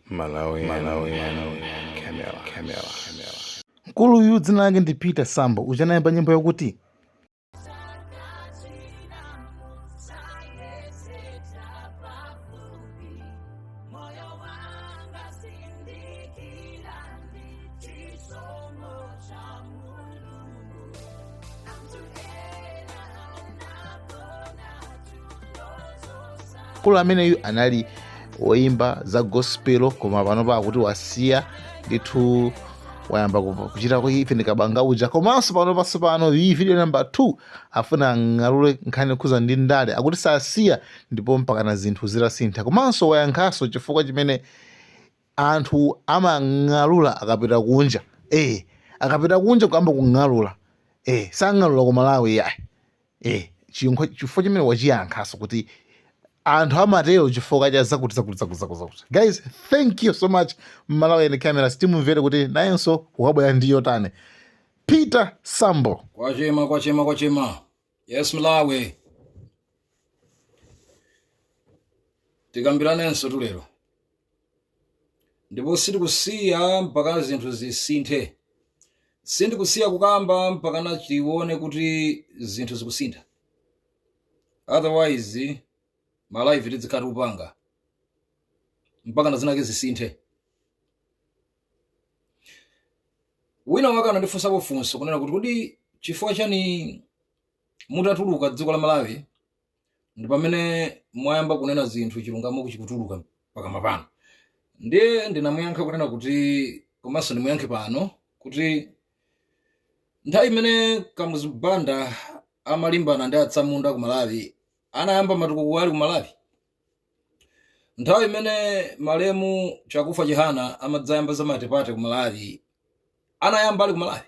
Malawi, Malawi, Camera, Camera, Camera. Mkuluyu dzina lake ndi Peter Sambo, uja anayimba nyimbo yakuti Mkulu ameneyu anali woyimba za gospel, koma panopa akuti wasiya ndithu, wayamba kuchita ku even kabanga uja. Komanso panopa tsopano iyi video number 2 afuna ang'alule nkhani yokhuza ndi ndale, akuti sasiya ndipo mpakana zinthu zitasintha. Komanso wayankhanso chifukwa chimene anthu amang'alula akapita kunja, akapita kunja kuyamba kung'alula, sang'alula ku Malawi yayi. Chifukwa chimene wachiyankhanso kuti anthu amatero chifukwa cha zakuti zakuti zakuti zakuti zakuti. Guys, thank you so much. Malawi and Cameras, timumvere kuti nayenso wabwera ndi yotani Peter Sambo. Kwachema, kwachema, kwachema. Yes, Malawi, tikambiranenso tulero, ndipo sitikusiya mpaka zinthu zisinthe. Sindikusiya kukamba mpakana tione kuti zinthu zikusintha, otherwise ma live tizikhala tikupanga mpakana zinake zisinthe. Wina wake anandifunsapo funso kunena kuti, kodi chifukwa chani mutatuluka dziko la Malawi ndi pamene mwayamba kunena zinthu, chilungamo chikutuluka pakamwa pano? Ndiye ndinamuyankha kunena kuti, komanso ndimuyankhe pano kuti, nthawi imene Kamuzu Banda amalimbana ndi atsamunda ku Malawi, anayamba matukuku ali ku Malawi? Nthawi imene malemu Chakufa Chihana amadzayamba za multiparty ku Malawi, anayamba ali ku Malawi?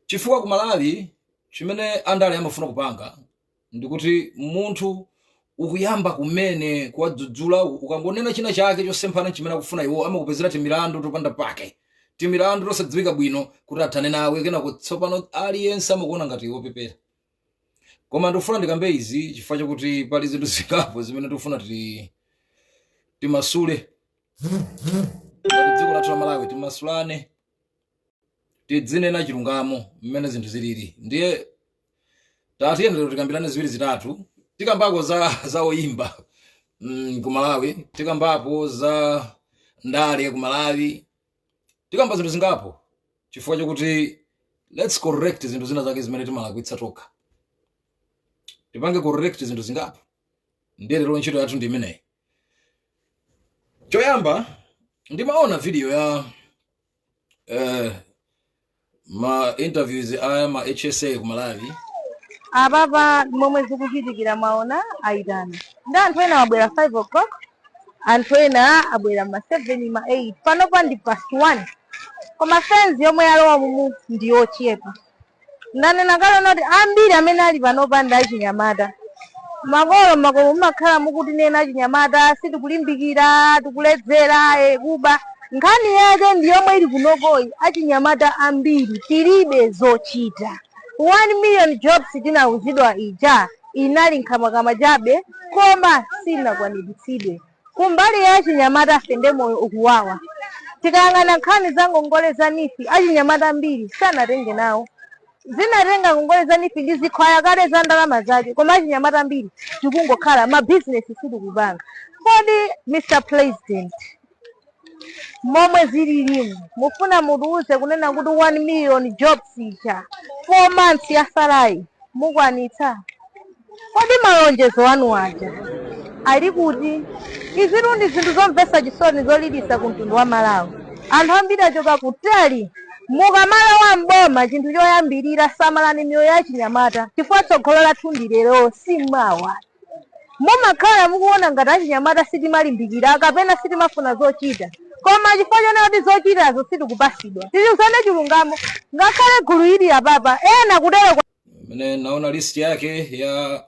Chifukwa ku Malawi chimene andale amafuna kupanga ndikuti munthu ukuyamba kumene kuwadzudzula, ukangonena china chake chosemphana chimene akufuna iwo, amakupezera timilandu topanda pake, timilandu tosadziwika bwino, kuti athane nawe. Kenako tsopano aliyense amakuona ngati iwe opepera. Koma ndikufuna ndikambe izi chifukwa chakuti pali zinthu zingapo zimene tikufuna timasule ngati dziko lathu la Malawi, timasulane, tidzinena chilungamo mmene zinthu zilili. Ndiye tatiyeni lero tikambirane ziwiri zitatu. Tikambako za oyimba ku Malawi, tikambapo za ndale ku Malawi, tikamba zinthu zingapo chifukwa chakuti let's correct zinthu zina zake zimene timalakwitsa tokha, tipange correct zinthu zingapo. Ndiye lero ntchito yathu ndi imeneyi. Choyamba, ndimaona video ya ma interviews aya ma HSA ku Malawi. Apapa momwe zikuchitikira, mwaona ayitana ndi anthu ena abwera 5 o'clock, anthu ena abwera ma 7, ma 8, panopa ndi past 1, koma fenzi yomwe yalowa mumu ndi yochepa. Ndanena kale noti ambiri amene ali panopa ndi achinyamata. Makolo makomo mumakhala mukutinena achinyamata sitikulimbikira, tikuledzera, kuba. Nkhani yake ndi yomwe ili kunokoyi, achinyamata ambiri tilibe zochita. 1 million jobs tinauzidwa ija inali nkhambakamwa chabe, koma sinakwaniritsidwe. Kumbali ya achinyamata afe nde moyo ukuwawa. Tikayang'ana nkhani za ngongole za NEEF, achinyamata ambiri sanatenge nawo. Zinatenga ngongole za NEEF ndi zikhwaya kale za ndalama zake, koma achinyamata ambiri tikungokhala, mabizinesi sitikupanga. Kodi Mr President, momwe zililimu mufuna mutiuze kunena kuti 1 million jobs ija 4 months yasalayi mukwanitsa? Kodi malonjezo anu aja ali kuti? Izitu ndi zinthu zomvetsa chisoni, zolilitsa ku mtundu wa Malawi. Anthu ambiri achoka kutali. Mukamalowa m'boma, chinthu choyambirira, samalani miyoyo ya achinyamata, chifukwa tsogolo lathu ndi lero, si mawa. Mumakhala mukuona ngati achinyamata sitimalimbikira kapena sitimafuna zochita, koma chifukwa chonena kuti zochitazo sitikupatsidwa. Tiuzane chilungamo, ngakhale gulu ili apapa ena kutero. Imene naona list yake ya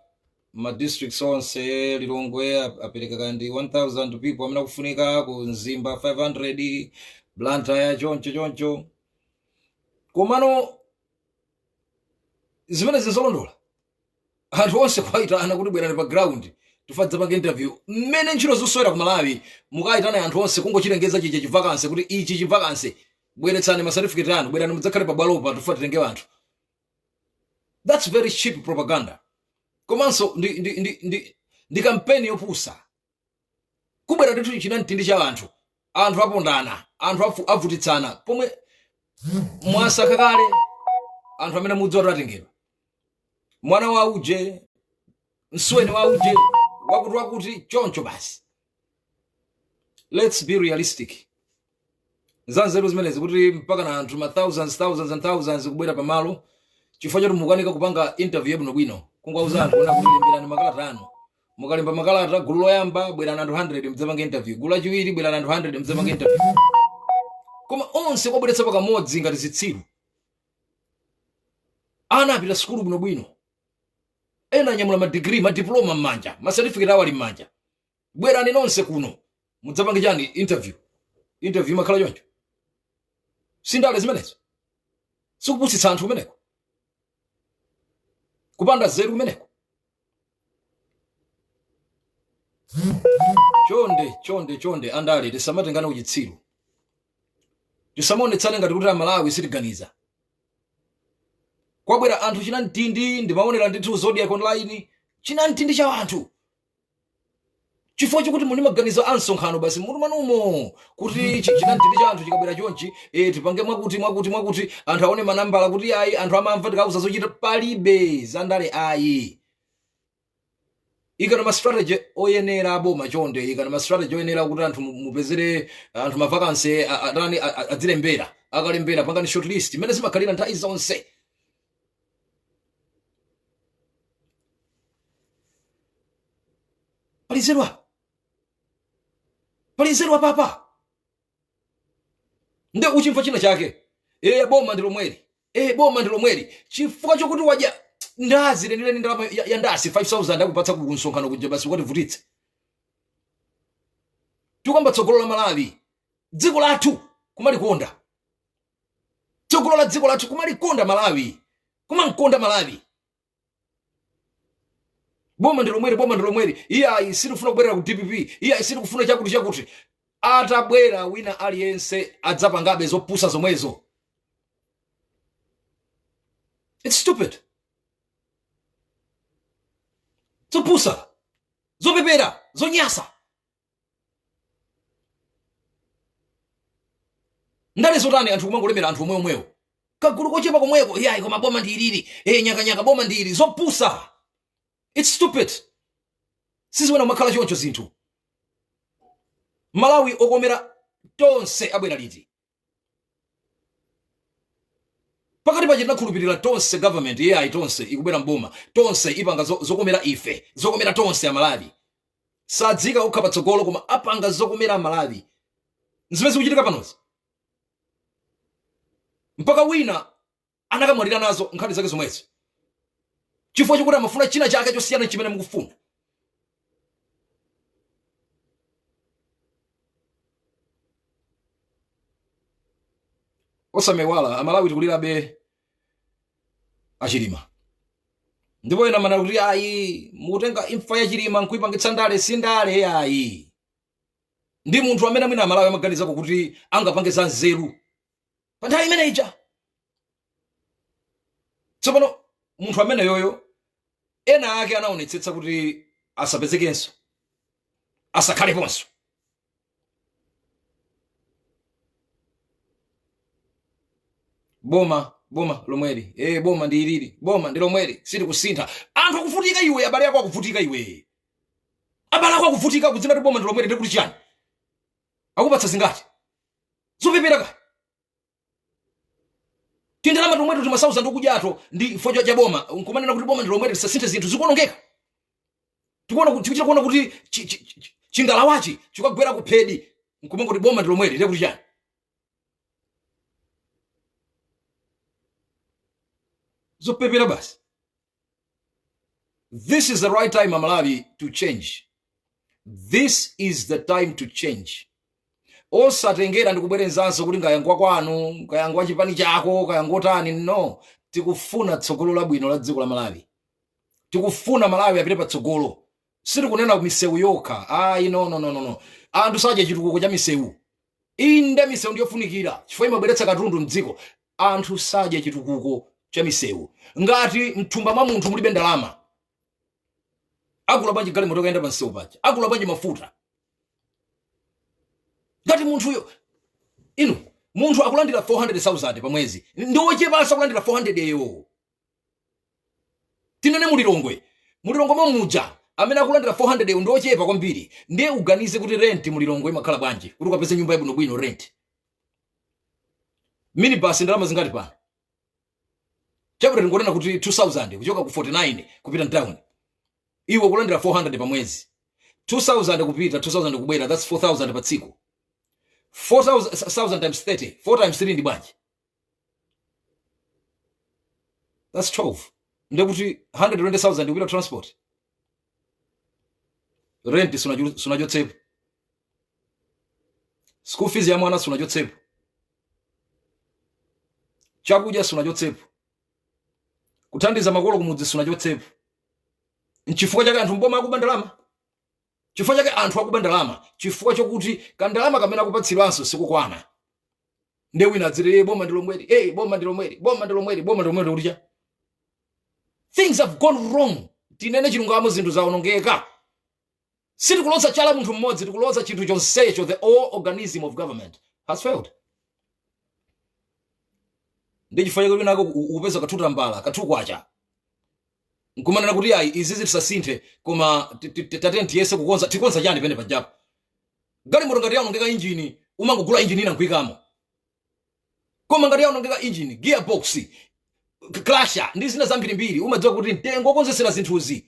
ma districts onse, Lilongwe apereka kandi 1000 people amene akufunika, ku Mzimba 500, Blantyre choncho choncho. Komano zimene zizolondola, anthu onse kuwayitana kuti bwerani pa ground. Tifuna tidzapange interview. Mmene ntchito zikusowera ku Malawi, mukayitane anthu onse kungochilengeza chija chivakansi kuti ichi chivakansi, bweretsani ma certificate anu, bwerani mudzakhale pabwalopa, tifuna titenge anthu. That's very cheap propaganda. Komanso ndi kampeni yopusa. Kubwera ndithu chinamtindi cha anthu, anthu apondana, anthu avutitsana, pomwe mwasankha kale anthu amene mudziwa kuti atengedwa. Mwana wa uje, msuweni wa uje, wakuti wakuti, choncho basi. Let's be realistic. Zanzeru zimenezi kuti mpaka na anthu ma thousands, thousands and thousands kubwera pamalo chifukwa choti mukanika kupanga interview yabwinobwino, kungowauza anthu kuna kuti lemberani makalata anu. Mukalemba makalata, gulu loyamba bwerani anthu 100 mudzapange interview, gulu lachiwiri bwerani anthu 100 mudzapange interview, koma onse kuwabweretsa pakamodzi ngati zitsiru. Ana apita sukulu bwinobwino, ena anyamula madigiri, madiploma m'manja, masetifiketi awo ali m'manja. Bwerani nonse kuno mudzapange chani? Interview. Interview imakhala choncho? Sindale zimenezo? Sikupusitsa anthu kumeneko? Kupanda zeru kumeneko? Chonde, chonde, chonde, andale tisamatengane uchitsiru, tisamaonetsane ngati kuti Amalawi sitiganiza. Kwabwera anthu chinamtindi, ndimaonera ndithu Zodiak Online, chinamtindi cha anthu chifukwa chokuti muli maganizo a msonkhano basi mutu mwanumo kuti chinamtindi cha anthu chikabwera chonchi, tipange mwakuti mwakuti mwakuti, anthu aone manambala kuti ayi, anthu amamva tikauza zochita. Palibe zandale ayi. Ikani ma strategy oyenera aboma, chonde ikani ma strategy oyenera kuti anthu mupezere anthu ma vacancy, atani, adzilembera, akalembera pangani short list imene zimakhalira nthawi zonse. Pali nzeru apa? Pali nzeru apapa? Nde uchimva china chake, e boma ndi lomweli, e boma ndi lomweli, chifukwa chokuti wadya ndazi lenileni, ndalama ya ndasi 5000 akupatsa ku msonkhano kuja, basi ukativutitse. Tikamba tsogolo la Malawi, dziko lathu kumalikonda, tsogolo la dziko lathu kumalikonda Malawi, kumankonda Malawi. Boma ndi lomweli, boma ndi lomweli, iye ayi, sitikufuna kubwerera ku DPP, iye ayi, sitikufuna chakuti chakuti. Atabwera wina aliyense adzapangabe zopusa zomwezo. It's stupid, zopusa, zopepera, zonyasa. Ndale zotani? Anthu kumangolemera anthu omwe omwewo, kagulu kochepa komweko, iyayi, koma boma ndi ilili, e nyakanyaka, boma ndi ili. Zopusa, it's stupid. Siziwena kumakhala choncho zinthu. Malawi okomera tonse abwera liti? Pakati pache tinakhulupirira Tonse government, iyayi, Tonse ikubwera mboma, Tonse ipanga zokomera ife, zokomera tonse Amalawi. Sadzika okha patsogolo, koma apanga zokomera Amalawi. Zimene zikuchitika panozi, mpaka wina anakamwalira nazo nkhani zake zomwezo chifukwa chokuti amafuna china chake chosiyana chimene mukufuna. Osamewala Amalawi, tikulirabe achilima, ndipo ena amanena kuti ayi, mukutenga imfa ya Chilima nkuipangitsa ndale. Si ndale ayi, ndi munthu amene mwina Amalawi amaganizako kuti angapange za nzeru pa nthawi imene ija. Tsopano munthu amene yoyo ena ake anaonetsetsa kuti asapezekenso, asakhaleponso. Boma, boma lomweli, e boma ndi ilili, boma ndi lomweli, sitikusintha. Anthu akuvutika iwe, abale ako akuvutika iwe, abale ako akuvutika, kudzina kuti boma ndi lomweli, ndikuti chani? Akupatsa zingati? Zopepera ka tindalama tomweto, timasauza ndikudyato ndi chifukwa cha boma, nkumanena kuti boma ndi lomweli, tisasinthe, zinthu zikuonongeka. Tikuona kuti tikuchita kuona kuti chingalawachi chikagwera ku phedi, nkumangoti boma ndi lomweli, ndikuti chani? Zopepera basi. This is the right time, Amalawi, to change. This is the time to change. Osatengera ndikubwerezanso kuti ngayangwa kwanu, kayangwa chipani chako, kayangotani. No, tikufuna tsogolo labwino la dziko la Malawi. Tikufuna Malawi apite patsogolo. Sitikunena misewu yokha ayi, no, no, no, no, no. Anthu sadya chitukuko cha misewu. Inde, misewu ndiyofunikira chifukwa imabweretsa katundu mdziko. Anthu sadya chitukuko cha misewu. Ngati mthumba mwa munthu mulibe ndalama, agula bwanji galimoto kayenda pa msewu paja? Agula bwanji mafuta? Ngati munthuyo, inu, munthu akulandira 400,000 pa mwezi, ndi ochepanso akulandira 400 eyo. Tinene mulilongwe, mulilongwe momuja amene akulandira 400 eyo ndi ochepa kwambiri. Ndiye uganize kuti rent mulilongwe imakhala bwanji kuti ukapeze nyumba yabwinobwino? Rent minibus ndalama zingati pano? Chabwino, tingonena kuti 2000 kuchoka ku 49 kupita mtown. Iwe kulandira 400 pa mwezi, 2000 kupita, 2000 kubwera, that's 4000 pa tsiku. 4000 times 30, 4 times 3 ndi bwanji? That's 12. Ndekuti 120,000 kupita transport. Rent sunachotsepo, school fees ya mwana sunachotsepo, chakudya sunachotsepo, kuthandiza makolo kumudzi sunachotsepo. Nchifukwa chake anthu mboma akuba ndalama. Chifukwa chake anthu akuba ndalama, chifukwa chokuti kandalama kamene akupatsidwanso sikukwana. Nde wina adziti, "Eh, boma ndi lomweli, eh, boma ndi lomweli, boma ndi lomweli, boma ndi lomweli." Kuti cha things have gone wrong. Tinene chilungamo, zinthu zawonongeka. Sitikuloza chala munthu mmodzi, tikuloza chinthu chonsecho. The all organism of government has failed. Ndi chifukwa chake winako upeza kathutambala kathukwacha nkumanena kuti ayi, izizi tisasinthe, koma tate tiyese kukonza. Tikonza chani pene pajapo? Galimoto ngati yaonongeka injini, umangogula injini ina nkuikamo. Koma ngati yaonongeka injini, gearbox, clasher ndi zina zambirimbiri, umadziwa kuti mtengo wokonzesera zinthuzi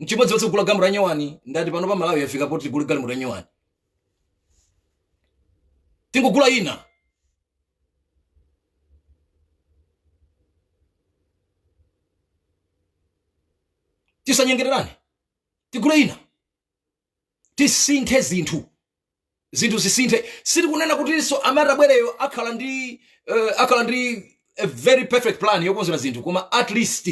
nchimodzimodzi kugula galimoto yanyowani. Ndati pano pa Malawi yafika poti tigule galimoto yanyowani, tingogula ina. Tisanyengererane, tigule ina, tisinthe zinthu, zinthu zisinthe. Sitikunena kutinso amene atabwereyo akhala ndi a very perfect plan yokonzera zinthu, koma at least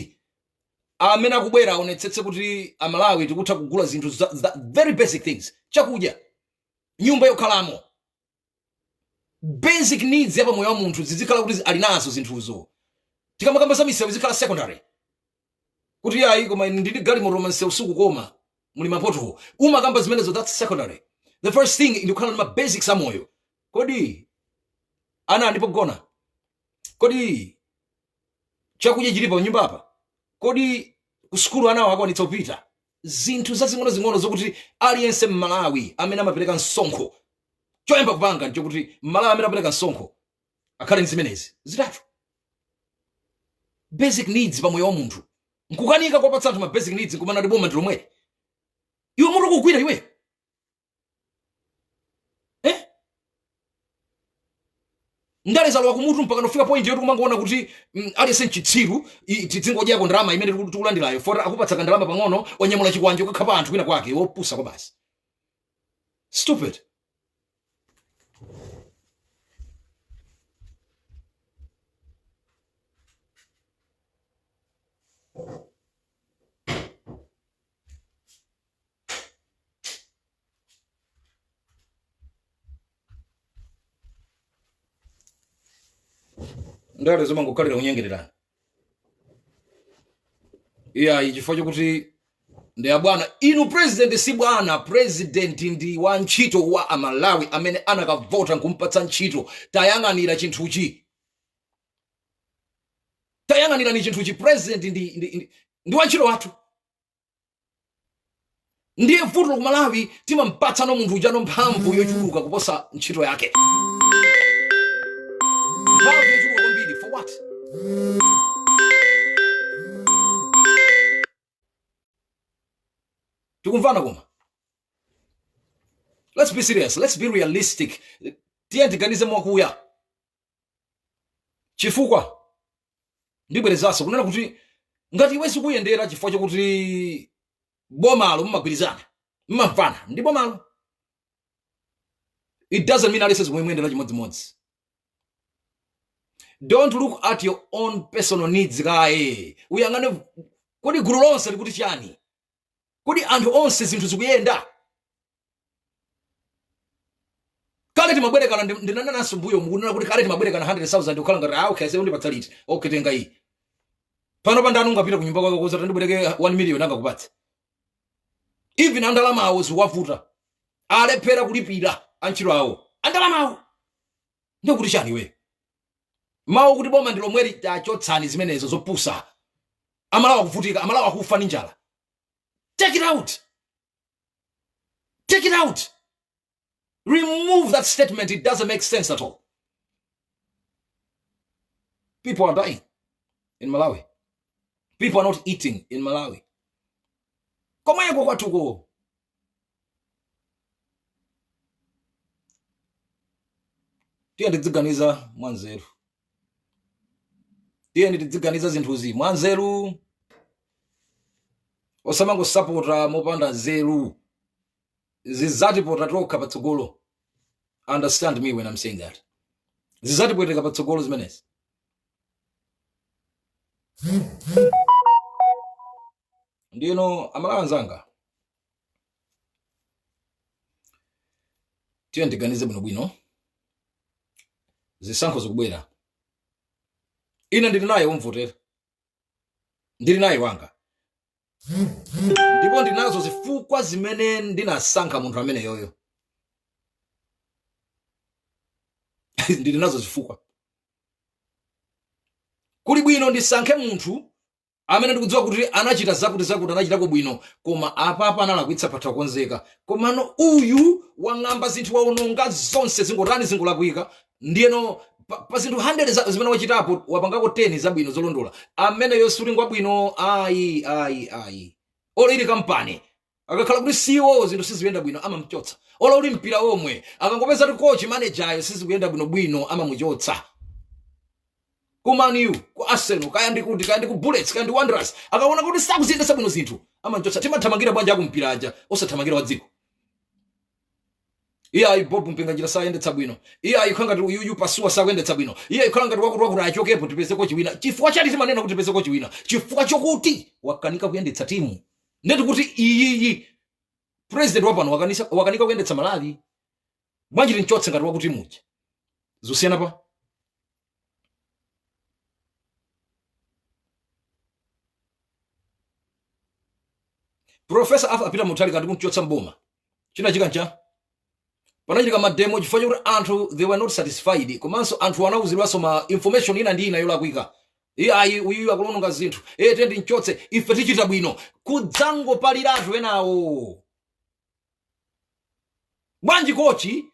amene akubwera aonetsetse kuti Amalawi tikutha kugula zinthu za very basic things: chakudya, nyumba yokhalamo, basic needs ya pamoyo wa munthu zizikhala kuti ali nazo zinthuzo. Tikamakamba za misewu, zikhala secondary, kuti ayi, koma ndili galimoto, msewu sukukoma, muli ma pothole, umakamba zimenezo, that's secondary. The first thing ndi kukhala ndi ma basics amoyo. Kodi ana ali pogona? Kodi chakudya chilipo panyumba apa? Kodi ku sukulu anawo akwanitsa kupita? Zinthu zazing'onozing'ono zokuti aliyense Mmalawi amene amapereka msonkho, choyamba kupanga nchokuti Mmalawi amene amapereka msonkho akhale ndi zimenezi zitatu, basic needs pa moyo wa munthu. Nkukanika kuwapatsa anthu ma basic needs, nkumanati boma ndi lomweli. Iwe mutu kugwira iwe, eh? Ndale zalowa kumutu mpaka nofika point yoti kumangoona kuti aliyense mchitsiru, tidzingodyako ndalama imene tikulandirayo. Fora akupatsa kandalama pang'ono, wanyamula chikwanje kukhapa anthu kwina kwake. Wopusa kwa basi, stupid. Ndale zomangokhalira kunyengererana, iyayi, chifukwa chokuti ndi abwana. Inu, president si bwana. President ndi wa ntchito wa Amalawi amene anakavota nkumpatsa ntchito. Tayang'anira chinthuchi, tayang'anirani chinthuchi. President ndi wa ntchito wathu. Ndiye vuto ku Malawi, timampatsano munthu ujano mphamvu yochuluka kuposa ntchito yake, mphamvu yochuluka kwambiri. For what? Tikumvana? Koma let's be serious, let's be realistic. Tiye tiganize mwakuya, chifukwa ndibwerezanso kunena kuti ngati iwe sikuyendera chifukwa chokuti bomalo mumagwirizana, mumamvana ndi bomalo, it doesn't mean aliyense zikumuyendera chimodzimodzi. Don't look at your own personal needs kaye, uyang'ane kodi gulu lonse likuti chani. Kodi anthu onse zinthu zikuyenda? Kale timabwerekana, ndinanenanso mbuyo mukunena kuti kale timabwerekana 100,000 kukhala ngati ah, okay, ase undipatsa liti? Okay, tenga iyi. Pano pa ndani ungapita kunyumba kwake kuza tandibwereke 1 million angakupatse? Even andalama awo zikuwavuta, alephera kulipira antchito awo andalama awo. Ndikuti chani iweyo? Mawu kuti boma ndi lomweli, tachotsani zimenezo zopusa. Amalawi akuvutika, Amalawi akufa ndi njala. Take it out, take it out, remove that statement. It doesn't make sense at all. People are dying in Malawi, people are not eating in Malawi. Komweko kwathuko tiyeni tidziganiza mwanzeru, tiyeni tidziganiza zinthuzi mwanzeru, osamangosapota mopanda nzeru. Zizatipota tokha patsogolo. Understand me when I'm saying that. Zizatipweteka patsogolo zimenezi. Ndino Amalawi anzanga, tiyeni tiganize bwinobwino. Zisankho zikubwera, ine ndili naye womvotera, ndili naye wanga, ndipo ndinazo zifukwa zimene ndinasankha munthu ameneyoyo. Ndili nazo zifukwa. Kuli bwino ndisankhe munthu amene ndikudziwa kuti anachita zakuti zakuti, anachitako bwino, koma apapa analakwitsa, patha kukonzeka. Komano uyu wang'amba zinthu, waononga zonse, zingotani, zingolakwika. Ndiyeno pa zinthu 100 zimene wachitapo, wapangako 10 zabwino zolondola. Ameneyo suli ngwabwino. Ayi, ayi, ayi. Olo ili kampani, akakhala kuti CEO zinthu sizikuyenda bwino, amamchotsa. Olo uli mpira omwe, akangopeza kuti coach, manager sizikuyenda bwinobwino, amamuchotsa. Ku Man U, ku Arsenal, kaya ndi kuti, kaya ndi ku Bullets, kaya ndi Wanderers, akaona kuti sakuziyendetsa bwino zinthu, amamchotsa. Timathamangira bwanji akumpira aja, osathamangira wa dziko? Iye ayi, Bob Mpinganjira sayendetsa bwino. Iye ayi, khala ngati uyuyu Pasuwa sakuyendetsa bwino. Iye ayi, khala ngati wakuti wakuti achokepo, tipeze kochi wina. Chifukwa chati timanena kuti tipeze kochi wina? Chifukwa chokuti wakanika kuyendetsa timu. Ndeti kuti iyiyi president wapano wakanika kuyendetsa Malawi, bwanji tinchotse ngati wakuti muja? Zusiyana pa Professor Arthur Peter Mutharika ndikumchotsa mboma. Chinachitika ncha panachitika mademo chifukwa chakuti anthu they were not satisfied, komanso anthu anauzidwanso ma information ina ndi ina yolakwika. Iye ayi, uyuyu akulononga zinthu, iye tiye timchotse, ife tichita bwino. Kudzangopaliratu enawo. Bwanji kochi?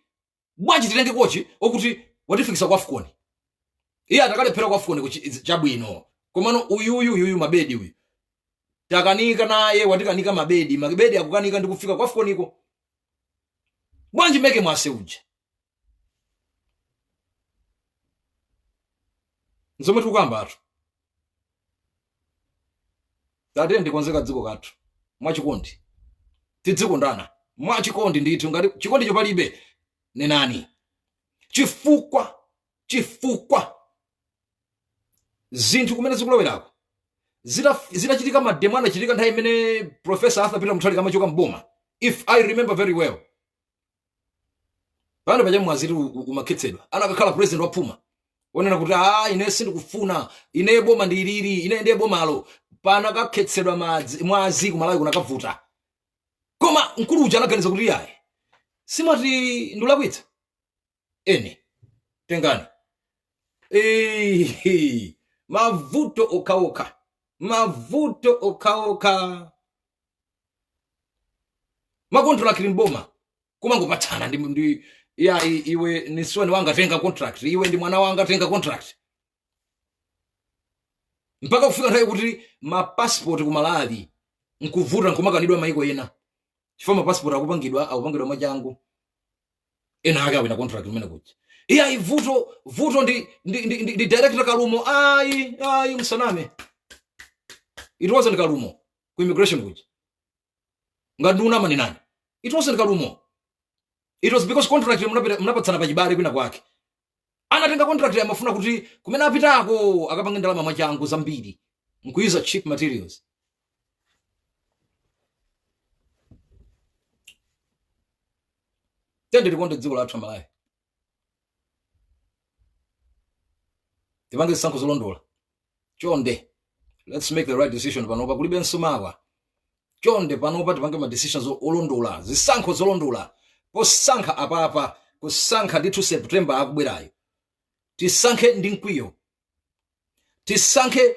Bwanji titenge kochi okuti watifikisa ku AFCON? Iye atakalephera ku AFCON chabwino, komano uyuyu, uyuyu mabedi uyu takanika naye, watikanika mabedi, mabedi akukanika ndi kufika ku AFCON iko. Bwanji Meke Mwase uja? Nzomwe tikukamba atu. Tatiyeni tikonze dziko kathu mwachikondi, tidzikondana mwachikondi ndithu. Ngati chikondi chopalibe, nenani. Chifukwa zinthu kumene zikulowerako zitachitika, mademo anachitika nthawi imene Professor Arthur Peter Mutharika amachoka mboma, if I remember very well. Pano paja mwaziti umakhetsedwa. Anakakhala president waphuma onena kuti a ine sindikufuna, ine boma ndilili, ine ndiye bomalo, panakakhetsedwa madzi, mwazi kumalawi kunakavuta. Koma mkulu uja anaganiza kuti iyayi, simwati ndulakwitsa, ene tengani. Eeeh, mavuto okhaokha, mavuto okhaokha. Makontrakt mboma kumangopatsana ndi ya iwe ni msuweni wanga, tenga contract, iwe ndi mwana wanga, tenga contract, mpaka kufika nthawi kuti mapasipoti ku Malawi nkuvuta, nkumakanidwa maiko ena chifukwa mapasipoti akupangidwa mwachangu. Ena ake awina contract kumene kuja. Iye ayi, vuto ndi director Kalumo. Ayi, ayi, msaname, it wasn't Kalumo ku immigration kuja. Ngati ndikunama nenani. It wasn't Kalumo. It was because contract munapatsana pachibale kwina kwake. Anatenga contract, amafuna kuti kumene apitako akapange ndalama mwachangu zambiri nkuyuza cheap materials. Tiyeni tikonde dziko lathu Amalawi, tipange zisankho zolondola. Chonde, let's make the right decision panopa, kulibenso mawa. Chonde, panopa tipange ma decisions olondola, zisankho zolondola. Posankha apapa, kusankha ndithu September akubwerayo, tisankhe ndi mkwiyo, tisankhe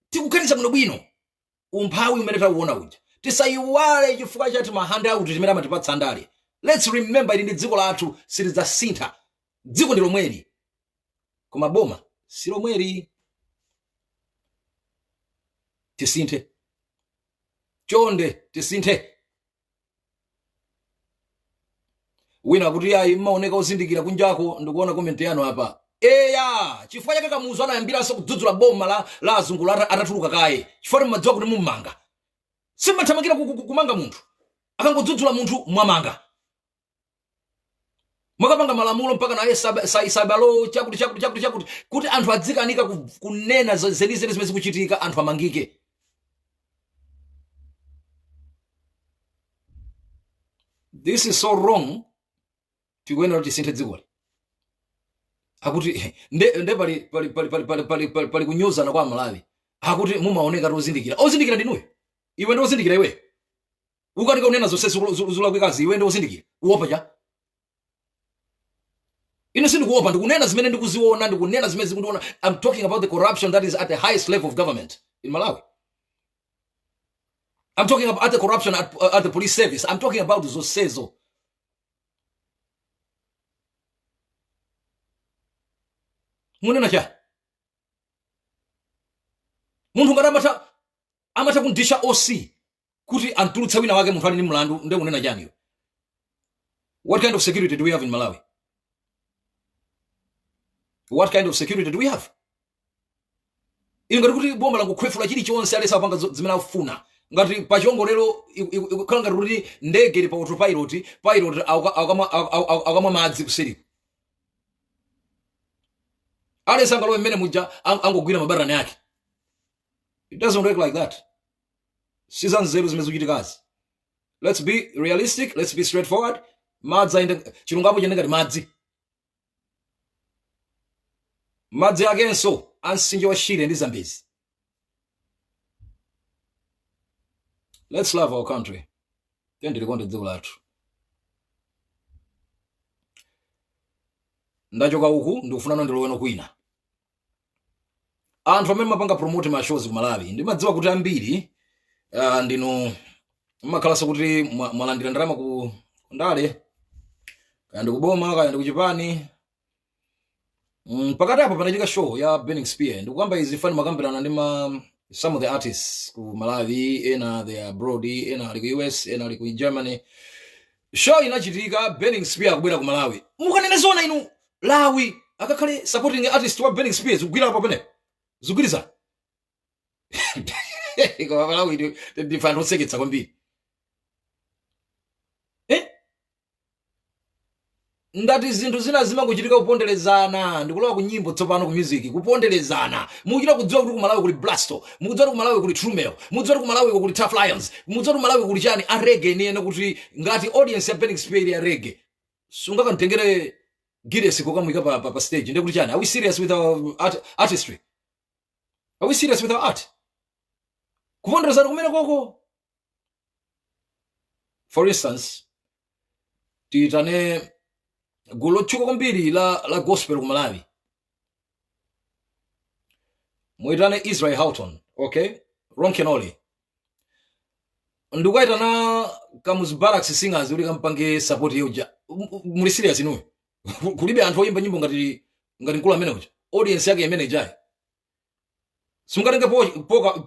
tikuganiza bwinobwino. Umphawi umene tauona uja tisayiwale, chifukwa chati ma handout timene amatipatsa andale. Let's remember, ili ndi dziko lathu, silidzasintha. Dziko ndi lomweli, koma boma si lomweli. Tisinthe, chonde, tisinthe. Wina akuti ayi, mmaoneka ozindikira kunjako. Ndikuona comment yanu apa. Eya, chifukwa chake Kamuzu anayambiranso kudzudzula boma la azungu atatuluka kaye, chifukwa mmadziwa kuti mummanga. Simmathamangira kumanga munthu akangodzudzula munthu. Mwamanga, mwakapanga malamulo mpaka naye cyber law, chakuti chakuti chakuti chakuti, kuti anthu adzikanika kunena zenizeni zimene zikuchitika, anthu amangike. This is so wrong. Tikuyenera kuti tisinthe dzikoli. Akuti nde pali kunyozana kwa Amalawi. Akuti mumaoneka ozindikira. Ozindikira ndinuyo? Iwe ndi ozindikira? Iwe ukatika unena zonse zolakwikazi, iwe ndi ozindikira? Uopa cha? Ine sindikuopa, ndikunena zimene ndikuziona, ndikunena zimene zikundiona. I'm talking about the corruption that is at the highest level of government in Malawi. I'm talking about the corruption at the police service. I'm talking about zonsezo. Munena cha munthu ngati amatha kundisha OC kuti antulutse wina wake, munthu ali ndi mlandu, nde kunena chaniyo? What kind of security do we have in Malawi? What kind of security do we have? Ili ngati kuti boma langokhwefula chilichonse, alesa apanga zimene akufuna. Ngati pachiongolero ikukhala ngati kuti ndege ili pa autopilot, pilot akamwa madzi kuseriku. Alesa angalowe mmene muja, angogwira mabatani ake. It doesn't work like that. Sizanzeru zimene zikuchitikazi. Let's be realistic, let's be straightforward. Madzi ayende, chilungamo chiyende ngati madzi, madzi akenso a mtsinje wa Shire ndi Zambezi. Let's love our country. Tiyeni tilikonde dziko lathu. Ndachoka uku, ndikufuna ndiloweno kwina. Anthu amene mapanga promote ma shows ku Malawi, ndimadziwa kuti ambiri ndinu mmakhalanso kuti mwalandira ndalama ku ndale, kaya ndi kuboma, kaya ndi kuchipani. Pakati apo panachitika show ya Burning Spear. Ndikukamba izi fani makambirana ndi ma some of the artists ku Malawi, ena they are abroad, ena ali ku US, ena ali ku Germany. Show inachitika, Burning Spear akubwera ku Malawi. Mukanene zona inu, Lawi akakhale supporting artist wa Burning Spear, zikugwira apo pene zikugwirizana? Koma Malawi ndife anthu oseketsa kwambiri, eh? Ndati zinthu zina zimangochitika kuponderezana. Ndikulowa ku nyimbo tsopano, ku music. Kuponderezana, mukuchita kudziwa kuti ku Malawi kuli Blasto, mukudziwa kuti ku Malawi kuli Trumel, mukudziwa kuti ku Malawi kuli Tough Lions, mukudziwa kuti ku Malawi kuli chani, a reggae niyene, kuti ngati audience ya Burning Spear ili ya reggae, sungakamtengere Giddes kukamuyika pa stage, ndiye kuti chani? Are we serious with our artistry? Are we serious with our art? Kuponderezana kumene koko. For instance, tiyitane gulu lotchuka kwambiri la gospel ku Malawi, muyitane Israel Houghton, okay, Ron Kenoli, ndikuyitana Kamuzu Barracks Singers kuti kampange support yeuja. Muli serious inuyo? Kulibe anthu oyimba nyimbo ngati mkulu amene uja, audience yake imene ijayi? Simungatenge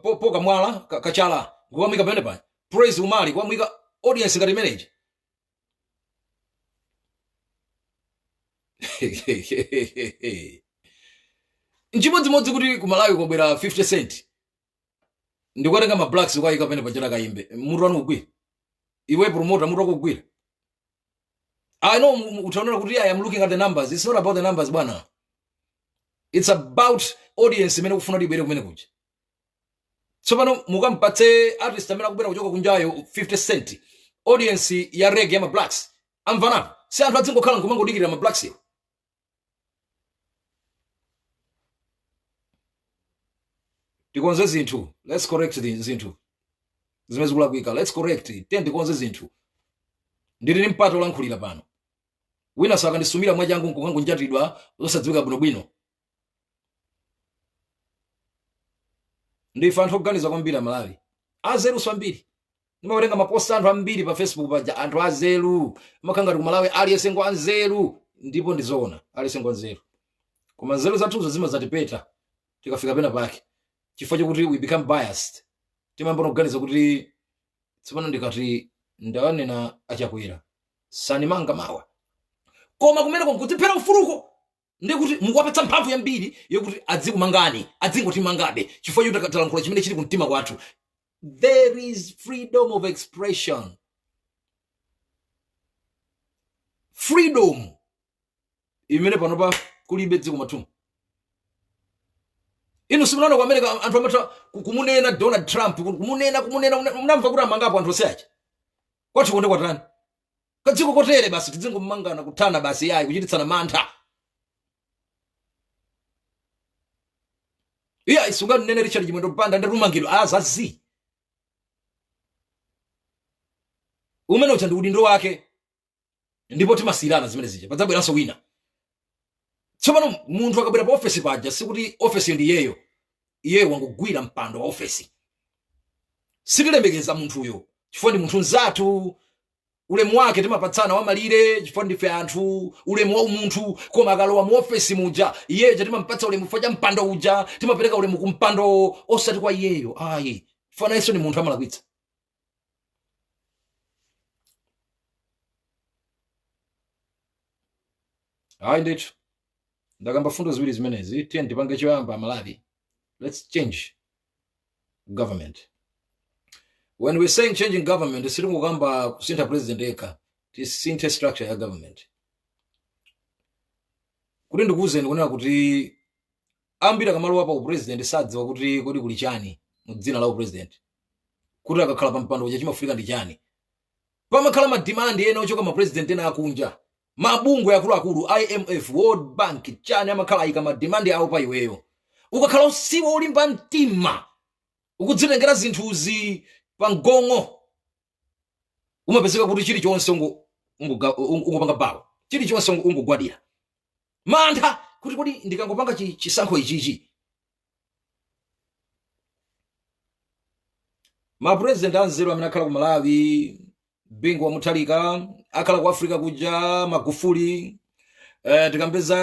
poka mwala kachala kukamwika pamene paja, Praise Umali kukamwika, audience ngati imene ija? Nchimodzimodzi kuti ku Malawi kwabwera 50 Cent, ndikukatenga ma Blacks kukayika pamene pachita kayimbe. Mutu wanu kugwira? Iwe promoter, mutu wako kugwira? I know utaona kuti I am looking at the numbers. It's not about the numbers, bwana. It's about audience imene kufuna kuti ibwere kumene kuja. Tsopano mukampatse artist amene akubwera kuchoka kunjayo, 50 Cent, audience ya reggae ya ma Blacks, amvanapo? Si anthu adzingokhala nkumangodikirira ma blacks. Tikonze zinthu, let's correct the zinthu zimene zikulakwika, let's correct. Tiye tikonze zinthu. Ndili ndi mpata olankhulira pano, wina sakandisumira mwachangu nkukangunjatidwa zosadziwika bwinobwino. Ndife anthu oganiza kwambiri Amalawi, azeruso ambiri. Ndimawerenga mapost anthu ambiri pa Facebook paja, anthu azeru amakhala ngati kumalawi aliyense ngo anzeru, ndipo ndizoona, aliyense ngo anzeru, koma nzeru zathuzo zimazatipeta tikafika pena pake chifukwa chokuti we become biased. Timayamba kuganiza kuti tsopano ndikati ndawanena achakwera sanimanga mawa, koma kumeneko nkudziphera ufuluko, ndikuti mukuwapatsa mphamvu yambiri yokuti adzikumangani, adzingotimangabe chifukwa choti talankhula chimene chili kumtima kwathu. There is freedom of expression, freedom imene panopa kulibe dziko mwathumu. Inu simunaona ku America anthu amatha kumunena Donald Trump, kumunena, kumunena, munamva kuti amangapo anthu onse aja? Kwathu konde kwatani? Kadziko kotere basi tidzingomangana, kuthana basi, yayi, kuchititsana mantha. Iya, sunganene Richard Chimwendo Banda ndatumangidwa azazi umene ucha ndi udindo wake, ndipo timasiyirana zimene zija, padzabweranso wina. Tsopano munthu akabwera pa ofesi paja, sikuti ofesi ndi iyeyo, iyeyo wangogwira mpando wa ofesi. Sitilemekeza munthuyo chifukwa ndi munthu mzathu, ulemu wake timapatsana wamalire chifukwa ndife anthu, ulemu wa umunthu. Koma akalowa mu ofesi muja, iyeyo timampatsa ulemu chifukwa cha mpando uja, timapereka ulemu ku mpando osati kwa iyeyo ayi, chifukwa nayenso ni munthu, amalakwitsa. Ayi ndithu, ndakamba fundo ziwiri zimenezi. Tiye ndipange choyamba Amalawi, let's change government. When we're saying changing government, sitikukamba kusintha president yekha, tisinthe structure ya government. Kuti ndikuwuzeni kunena kuti ambiri akamalowa pa upresident sadziwa kuti kodi kuli chani mu dzina la upresident, kuti akakhala pa mpando uja chimafunika ndi chani. Pamakhala mademand ena ochoka mapresident ena akunja, mabungwe akuluakulu, IMF, World Bank, chani, amakhala ayika mademand awo pa iweyo. Ukakhala usiwa olimba mtima, ukudzitengera zinthuzi pa mgongo, umapezeka kuti chilichonse ungopanga bawo, chilichonse ungogwadira, mantha kuti kodi ndikangopanga chisankho ichichi. Mapresident anzeru amene akhala ku Malawi, Bingu wa Mutharika, akhala ku Africa kuja Magufuli, tikambeza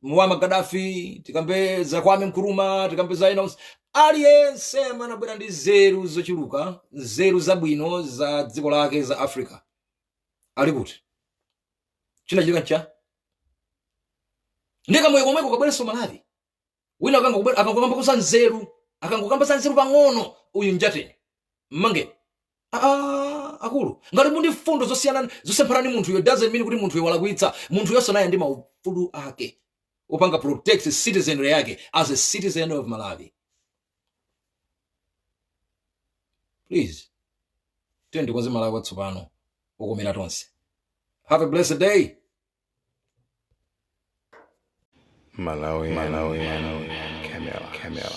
Muammar Gaddafi, tikambeza Kwame Nkrumah, tikambeza ena onse, aliyense amene anabwera ndi nzeru zochuluka, nzeru zabwino za dziko lake, za Africa, ali kuti? Chinachitika ncha ndi kamoyo komweko kabwerenso Malawi. Wina akangokamba za nzeru, akangokamba za nzeru pang'ono, uyu njateni, mmange. Ah, akulu, ngati mundi fundo zosiyana, zosemphana ndi munthuyo, doesn't mean kuti munthuyo walakwitsa. Munthuyo naye ndi maufulu ake opanga protect citizenry yake as a citizen of Malawi. Please, tiye ndikonze Malawi watsopano okomera tonse. Have a blessed day. Malawi, Malawi, Camera, Camera.